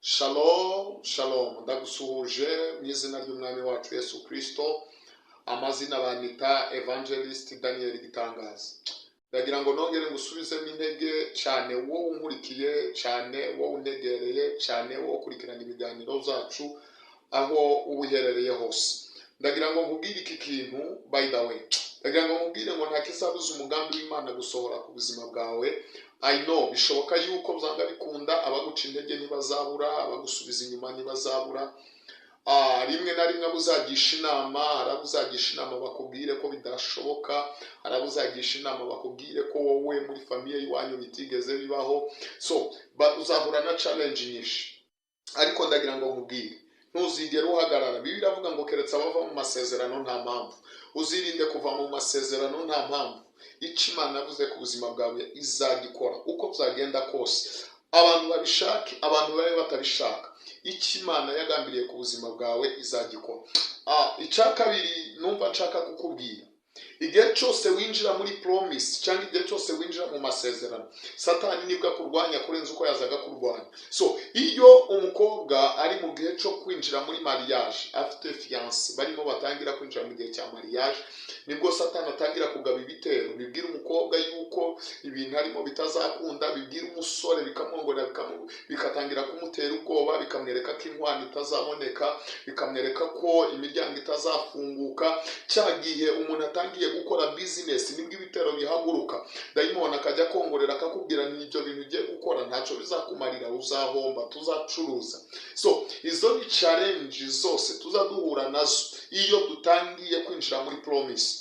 Shalom, shalom. Ndagusuhuje mu izina ry'Umwami wacu Yesu Kristo. Amazina banyita Evangelist Daniel Gitangaza. Ndagira ngo nongere ngusubizemo intege cyane, wowe unkurikiye cyane, wowe untegereye cyane, wowe ukurikirana ibiganiro byacu aho uba uherereye hose. Ndagira ngo nkubwire iki kintu. By the way, ndagira ngo nkubwire ngo nta kizabuza umugambi w'Imana gusohora ku buzima bwawe. I know, bishoboka yuko byanga bikunda abaguca intege ntibazabura, abagusubiza inyuma ntibazabura. Rimwe na rimwe abo uzagisha inama, hari abo uzagisha inama bakubwire ko bidashoboka, hari abo uzagisha inama bakubwire ko wowe muri famille y'iwanyu bitigeze bibaho. So uzahura na challenge nyinshi, ariko ndagira ngo nkubwire, ntuzigere uhagarara. Bibiliya iravuga ngo keretse abava mu masezerano nta mpamvu. Uzirinde kuva mu masezerano nta mpamvu. Icyo Imana yavuze ku buzima bwawe izagikora uko byagenda kose, abantu babishake, abantu babe batabishaka. Icyo Imana yagambiriye ku buzima bwawe izagikora. Icya kabiri numva nshaka kukubwira: igihe cyose winjira muri promise cyangwa igihe cyose winjira mu masezerano, Satani nibwo akurwanya kurenza uko yazaga kurwanya. So iyo umukobwa ari mu gihe cyo kwinjira muri mariage, afite fiancé, barimo batangira kwinjira mu gihe cya mariage, nibwo Satani atangira kugaba ibitero bibwira umukobwa yuko ibintu arimo bitazakunda, bibwira umusore, bikamwongorera, bikatangira kumutera ubwoba, bikamwereka ko inkwano itazaboneka, bikamwereka ko imiryango itazafunguka. Cya gihe umuntu atangiye gukora business, nibwo ibitero bihaguruka. Dayimoni akajya akongorera, akakubwira ni ibyo bintu ugiye gukora ntacyo bizakumarira, uzahomba, tuzacuruza. So izo ni challenge zose tuza duhura nazo iyo dutangiye kwinjira muri promise.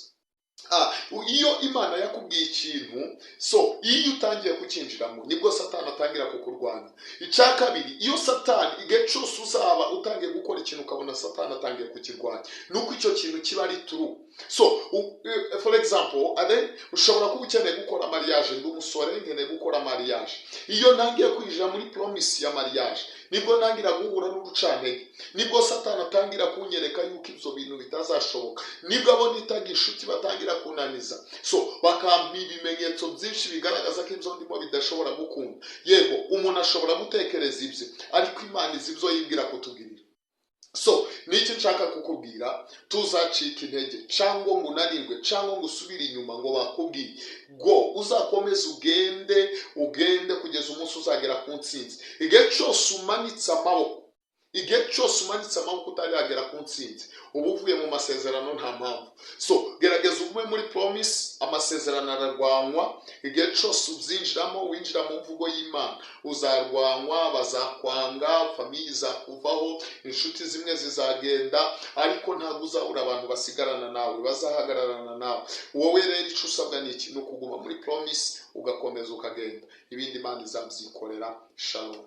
Iyo Imana yakubwiye ikintu, so iyo utangiye kucyinjiramo, nibwo Satani atangira kukurwanya. Icya kabiri, iyo Satani, igihe cyose uzaba utangiye gukora ikintu ukabona Satani atangiye kukirwanya, ni uko icyo kintu kiba ari true. So for example, ade ushobora kuba ukeneye gukora mariage. Ndi umusore, nkeneye gukora mariage. Iyo ntangiye kwinjira muri promise ya mariage, nibwo ntangira guhura n'urucantege, nibwo Satani atangira kunyereka yuko ibyo bintu bitazashoboka, nibwo abo nitaga inshuti batangira kunaniza, so bakampa ibimenyetso byinshi bigaragaza ko ibyo ndimo bidashobora gukunda. Yego, umuntu ashobora gutekereza ibye, ariko Imana izi ibyo yibwira kutugirira. So nicyo nshaka kukubwira: tuzacika intege cyangwa ngo unanirwe cyangwa ngo usubire inyuma ngo bakubwiye go. Uzakomeze ugende, ugende kugeza umunsi uzagera ku ntsinzi. Igihe cyose umanitse amaboko, igihe cyose umanitse amaboko utaragera ku ntsinzi, uba uvuye mu masezerano nta mpamvu. So gerageza ugume muri promise. Amasezerano ararwanywa. Igihe cyose ubyinjiramo, winjira mu mvugo y'Imana, uzarwanywa, bazakwanga, famille izakuvaho, inshuti zimwe zizagenda, ariko ntabwo uzabura abantu basigarana nawe, bazahagararana nawe. Wowe rero icyo usabwa ni iki? Ni ukuguma muri promise, ugakomeza ukagenda, ibindi Imana izabyikorera. Shalom.